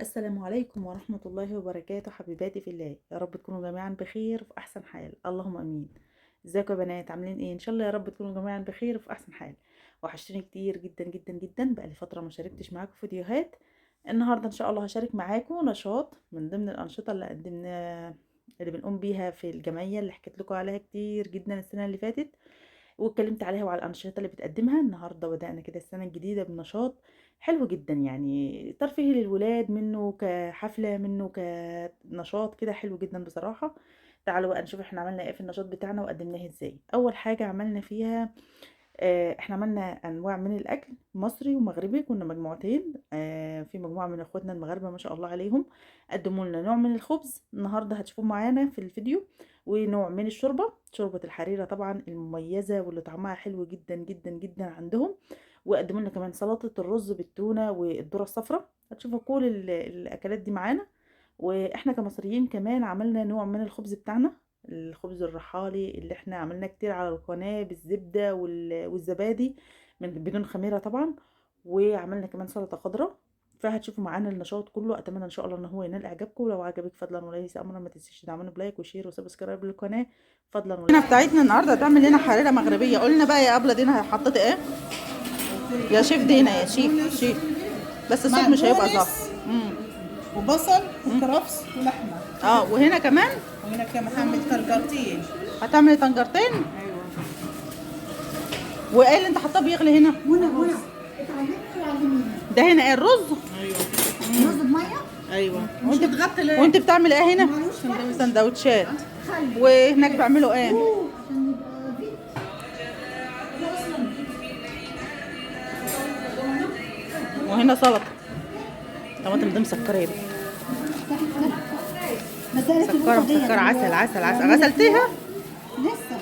السلام عليكم ورحمة الله وبركاته. حبيباتي في الله، يا رب تكونوا جميعا بخير وفي أحسن حال، اللهم أمين. ازيكم يا بنات، عاملين ايه؟ ان شاء الله يا رب تكونوا جميعا بخير وفي احسن حال. وحشتوني كتير جدا جدا جدا، بقالي فترة ما شاركتش معاكم فيديوهات. النهارده ان شاء الله هشارك معاكم نشاط من ضمن الانشطة اللي قدمنا، اللي بنقوم بيها في الجمعية اللي حكيت لكم عليها كتير جدا السنة اللي فاتت، واتكلمت عليها وعلى الانشطة اللي بتقدمها. النهارده بدأنا كده السنة الجديدة بنشاط حلو جدا، يعني ترفيه للولاد، منه كحفله منه كنشاط كده حلو جدا بصراحة. تعالوا بقى نشوف احنا عملنا ايه في النشاط بتاعنا وقدمناه ازاي. اول حاجة عملنا فيها احنا عملنا انواع من الاكل مصري ومغربي، كنا مجموعتين. في مجموعة من اخواتنا المغاربة ما شاء الله عليهم قدموا لنا نوع من الخبز النهارده هتشوفوه معانا في الفيديو، ونوع من الشوربة، شوربة الحريره طبعا المميزة واللي طعمها حلو جدا جدا جدا عندهم. وقدموا لنا كمان سلطة الرز بالتونه والذرة الصفراء. هتشوفوا كل الاكلات دي معانا. واحنا كمصريين كمان عملنا نوع من الخبز بتاعنا، الخبز الرحالي اللي احنا عملناه كتير على القناة بالزبدة والزبادي من بدون خميرة طبعا. وعملنا كمان سلطة خضراء. فهتشوفوا معانا النشاط كله. اتمنى ان شاء الله ان هو ينال اعجابكم. لو عجبك فضلا وليس امرا ما تنسيش تدعمونا ب like و share و subscribe للقناة فضلا وليس. بتاعتنا النهارده هتعمل لنا حريره مغربية. قلنا بقى يا ابله دينا حطيتي ايه يا شيف دينا؟ يا شيف شيف بس الصوت مش هيبقى ظاهر. وبصل وكرفس ولحمه. وهنا كمان، وهنا كمان هعمل طنجرتين. هتعملي طنجرتين؟ ايوه. وايه اللي انت حاطاه بيغلي هنا؟ منى اتعلمي وعلمينا. ده هنا ايه؟ الرز. ايوه رز بميه. ايوه. وانت بتغطي ليه؟ وانت بتعمل ايه هنا؟ سندوتشات. وهناك بيعملوا ايه؟ وهنا سلطة طماطم دي مسكره يا بنتي، مسكره مسكره، عسل عسل عسل. غسلتيها؟ لسه.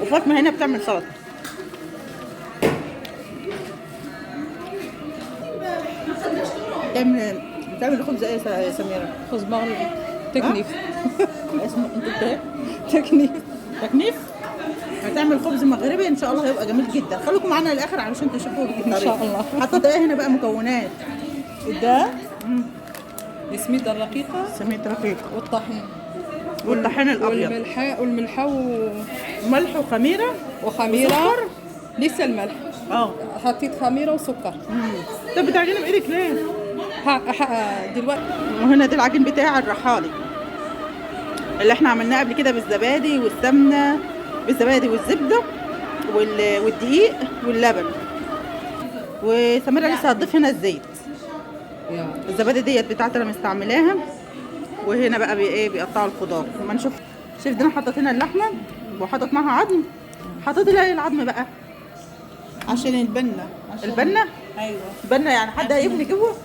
وفاطمة هنا بتعمل سلطة. بتعمل خبز ايه يا سميرة؟ خبز مغربي تكنيف. اسمه انت ايه؟ تكنيف. تكنيف. هتعمل خبز مغربي ان شاء الله هيبقى جميل جدا. خليكم معانا للاخر علشان تشوفوا الطريقة ان شاء الله. حطيت ايه هنا بقى مكونات؟ ده السميده الرقيقة، سميد رقيقه، والطحين، والطحين الابيض، والملح ملح وخميره وخميره، لسه الملح. حطيت خميره وسكر. طب بتعجني بايدك ليه؟ دلوقتي. وهنا ده العجين بتاع الرحالي اللي احنا عملناه قبل كده بالزبادي والسمنه، بالزبادي والزبده والدقيق واللبن. وسميره لسه هتضيف هنا الزيت. الزبادي ديت بتاعت انا مستعملاها. وهنا بقى ايه بيقطعوا الخضار. لما نشوف شوف دينا حطت هنا اللحمة وحطت معاها عظم. حطيت لها ايه العظم بقى؟ عشان البنه. البنه؟ ايوه البنه، يعني حد هيبني جوه؟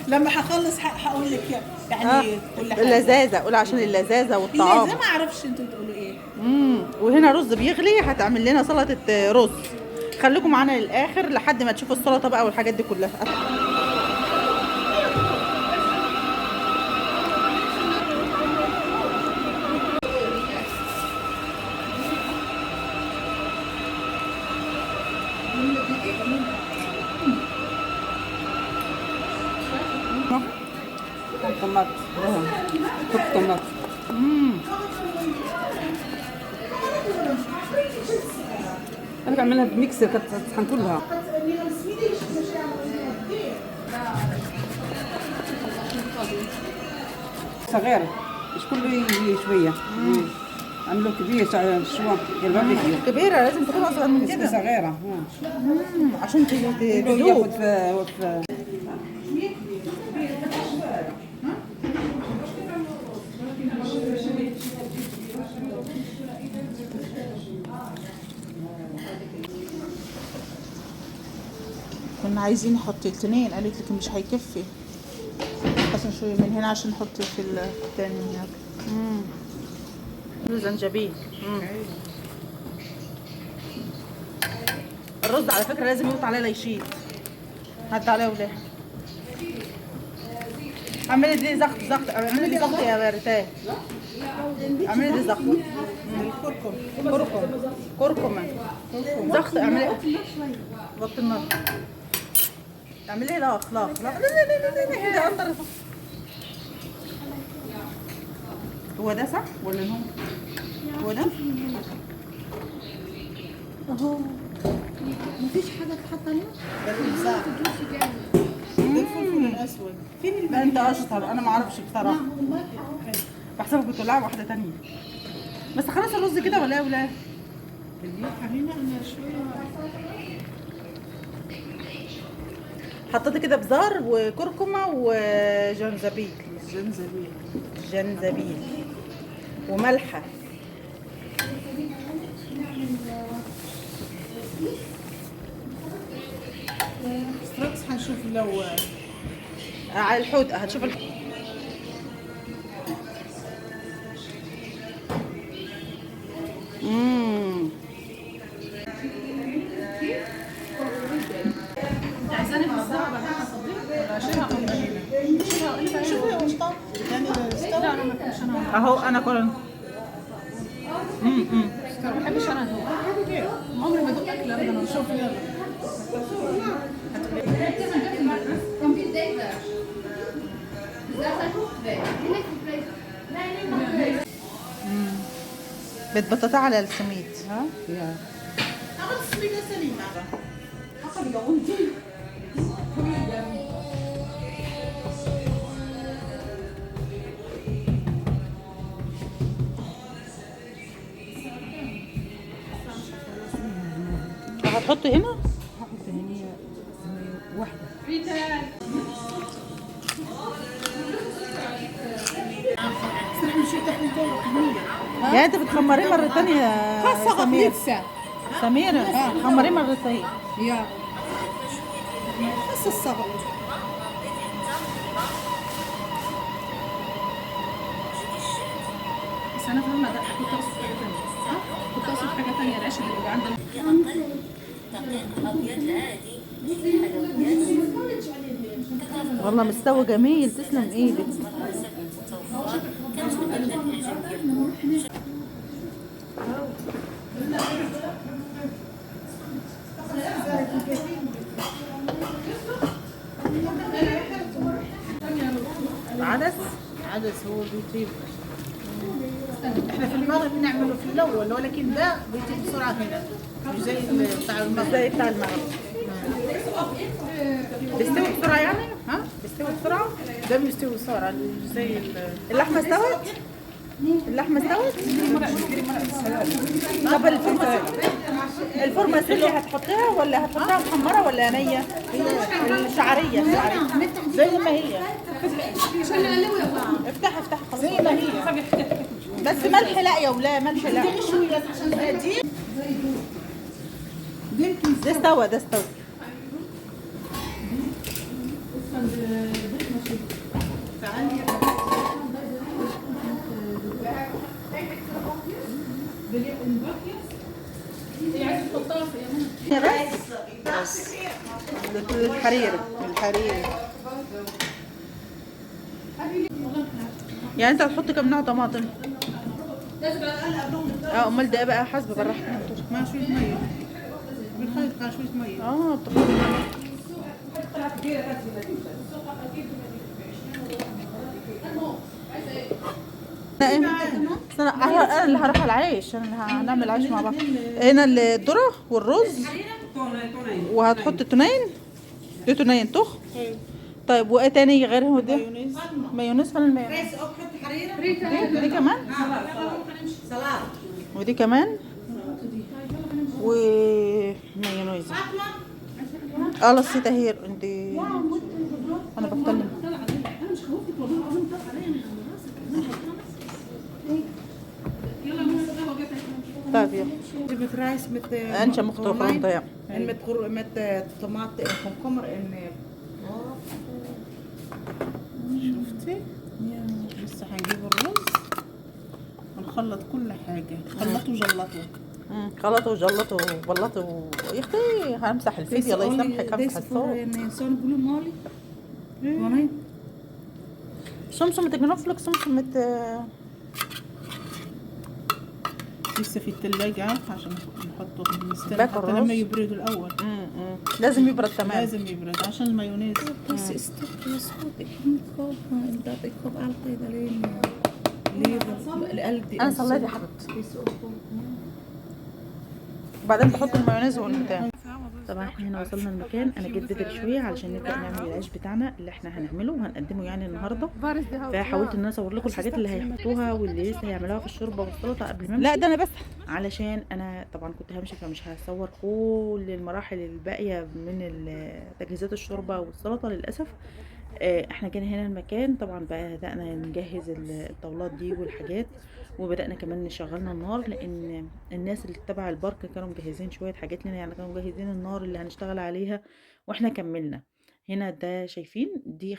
لما هخلص هقول لك يعني كل حاجة. اللذاذه، قول عشان اللذاذه والطعام. اللذاذه ما اعرفش انتوا بتقولوا ايه. وهنا رز بيغلي، هتعمل لنا سلطة رز. خليكم معانا للاخر لحد ما تشوفوا السلطة بقى والحاجات دي كلها. طماط، طماط. انا بعملها بميكسر كتطحن كلها. صغير مش كله شوية. عملوا كبير تاع الشوا ديال الباربيكيو. كبيرة لازم تكون اصغر من كده. صغيرة عشان تذوب. في كنا عايزين نحط الاثنين، قالت لك مش هيكفي، عشان شوية من هنا عشان نحط في الثاني هناك. زنجبيل. الرز على فكرة لازم يقطع عليه ليشيط. حط عليه ولا اعملي دي زغط زغط، اعملي دي زغط يا ريتان، اعملي دي زغط. الكركم. كركم كركم زغط، اعملي وطي النار. اعملي لاخ لاخ لا لا لا لا لا لا ده اندر. هو ده صح ولا هو؟ هو ده؟ اهو مفيش حاجة تتحط عليها؟ ده البزار، ده الفلفل الاسود. فين انت اشطر، انا ما اعرفش بصراحة. بحسبك كنت لعب واحدة ثانية. بس خلاص الرز كده ولا ولا؟ خلينا احنا شوية. حطيت كده بزار وكركمه وجنزبيل. جنزبيل. جنزبيل وملحه. Straks هنشوف لو على الحوت هتشوف الحوت. اهو انا كلن. ما بحبش انا ادوق، عمري ما ادوق اكل ابدا. شوف يلا. بتبططها على السميد. ها؟ عملت السميد سليمة. هتحطي هنا؟ هحط هنا واحدة. يعني انت بتخمريه مرة ثانية يا سميرة؟ سميرة خمريه مرتين. يا خاص الصغر. بس انا فاهمه ده، كنت اقصد حاجة ثانية. كنت اقصد حاجة ثانية، العيش اللي بيبقى عندنا. والله مستوى جميل، تسلم ايدك. عدس؟ عدس هو بيطيب. احنا في المغرب بنعمله في الاول، ولكن ده بيطيب بسرعة هنا، مش زي بتاع المغرب. زي بتاع المغرب بيستوي بسرعة يعني؟ ها؟ بيستوي بسرعة؟ ده بيستوي بسرعة، مش زي اللحمة استوت؟ اللحمة استوت؟ طب الفورمة سيلي هتحطيها ولا هتحطيها محمرة ولا نيه؟ الشعرية زي ما هي. افتح افتح خلاص زي ما هي. بس ملح لا يا ولا ملح لا. ده استوى، ده استوى. بس الحرير، الحرير. يعني انت هتحط كم نوع طماطم؟ اه امال ده بقى حسب بالراحة. مع شوية مية بالخليط، مع شوية مية. بتحط. انا اللي هروح على العيش، انا اللي هنعمل عيش مع بعض. هنا الذرة والرز، وهتحط تونين، دي تونين تخ. طيب وايه تاني غير ده؟ مايونيز. مايونيز. فين المايونيز؟ دي كمان، ودي كمان، ومايونيز. خلاص هي عندي. انا بتكلم. طيب يلا. Met rijst met انت مختلفة ضيع. en met met tomaten en komkommer en شفتي؟ لسه هنجيب الرز ونخلط كل حاجة. خلطوا جلطوا. خلطوا وجلطوا وبلطوا. يا اختي همسح الفيديو الله يسامحك، همسح الصوت. Soms met knoflook, soms met لسه في الثلاجة عشان نحطه، نستنى باكل حتى رز. لما يبرد الأول. لازم يبرد تمام. لازم يبرد عشان المايونيز. Het is toch is goed. Ik moet kopen en dat ik koop altijd alleen lever. انا صليت يا حبيبتي. وبعدين تحط المايونيز والبتاع. طبعا احنا هنا وصلنا المكان، انا جيت بدري شوية علشان نبدا نعمل العيش بتاعنا اللي احنا هنعمله وهنقدمه يعني النهارده. فحاولت ان انا اصور لكم الحاجات اللي هيحطوها واللي لسه هيعملوها في الشوربة والسلطة قبل ما امشي. لا ده انا بس علشان انا طبعا كنت همشي، فمش هصور كل المراحل الباقية من تجهيزات الشوربة والسلطة للاسف. احنا جينا هنا المكان طبعا بدأنا نجهز الطاولات دي والحاجات، وبدأنا كمان نشغلنا النار، لان الناس اللي تبع البارك كانوا مجهزين شوية حاجات لنا، يعني كانوا مجهزين النار اللي هنشتغل عليها واحنا كملنا. هنا ده شايفين دي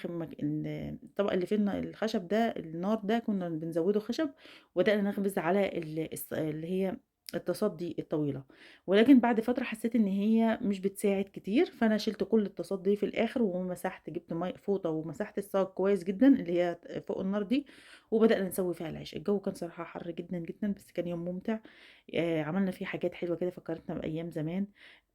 الطبق اللي فيه الخشب ده، النار ده كنا بنزوده خشب، وبدأنا نخبز على اللي هي الطاسات دي الطويلة. ولكن بعد فترة حسيت ان هي مش بتساعد كتير، فانا شلت كل الطاسات دي في الاخر ومسحت، جبت مي فوطة ومسحت الصاج كويس جدا اللي هي فوق النار دي، وبدأنا نسوي فيها العيش. الجو كان صراحة حر جدا جدا، بس كان يوم ممتع. عملنا فيه حاجات حلوة كده فكرتنا بأيام زمان.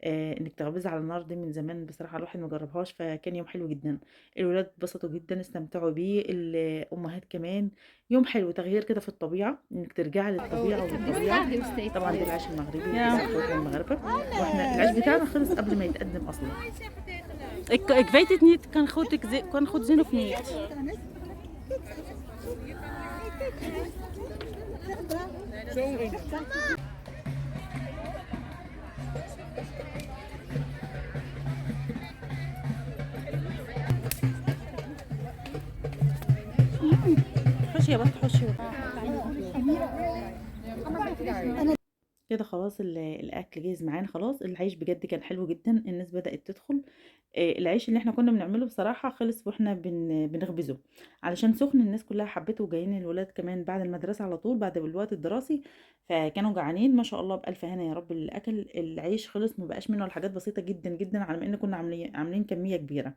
انك تخبزي على النار دي من زمان بصراحة الواحد ما جربهاش، فكان يوم حلو جدا. الولاد اتبسطوا جدا، استمتعوا بيه، الامهات كمان. يوم حلو، تغيير كده في الطبيعة، انك ترجعي للطبيعة والطبيعة. طبعا ده العيش المغربي اللي المغاربة، واحنا العيش بتاعنا خلص قبل ما يتقدم اصلا. Ik weet het niet, kan goed, ik kan goed zijn of niet. حشي يا بنت حشي. كده خلاص الاكل جاهز معانا خلاص. العيش بجد كان حلو جدا، الناس بدأت تدخل. العيش اللي احنا كنا بنعمله بصراحة خلص واحنا بنخبزه علشان سخن، الناس كلها حبته، وجايين الولاد كمان بعد المدرسة على طول بعد الوقت الدراسي، فكانوا جعانين ما شاء الله. بألف هنا يا رب. الاكل العيش خلص، ما بقاش منه الحاجات بسيطة جدا جدا، على ما ان كنا عاملين كمية كبيرة.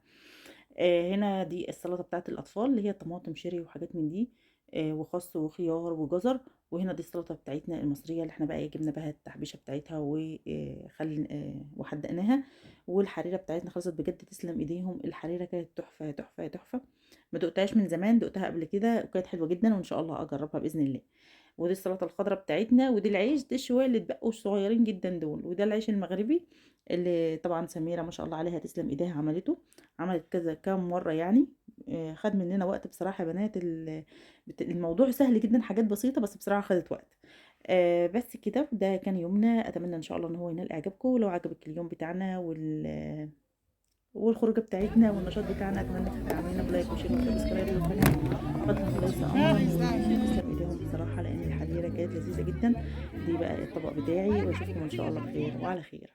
هنا دي السلطة بتاعت الأطفال اللي هي طماطم شيري وحاجات من دي، وخس وخيار وجزر. وهنا دي السلطة بتاعتنا المصرية اللي احنا بقى جبنا بها التحبيشة بتاعتها وخل وحدقناها. والحريرة بتاعتنا خلصت بجد، تسلم ايديهم، الحريرة كانت تحفة تحفة تحفة، ما دقتهاش من زمان، دقتها قبل كده وكانت حلوة جدا، وان شاء الله اجربها بإذن الله. ودي السلطة الخضراء بتاعتنا، ودي العيش، دي الشوية اللي اتبقوا الصغيرين جدا دول، وده العيش المغربي اللي طبعا سميرة ما شاء الله عليها تسلم ايديها عملته، عملت كذا كام مرة يعني. خد مننا وقت بصراحة يا بنات، الموضوع سهل جدا، حاجات بسيطة بس بصراحة خدت وقت. بس كده ده كان يومنا، اتمنى ان شاء الله ان هو ينال اعجابكم. ولو عجبك اليوم بتاعنا والخروجه بتاعتنا والنشاط بتاعنا، اتمنى تدعمونا ب like و share و subscribe للقناة فضلا وليس امرا. تسلم ايديهم بصراحة لان الحريره كانت لذيذة جدا. دي بقى الطبق بتاعي، واشوفكم ان شاء الله بخير وعلى خير.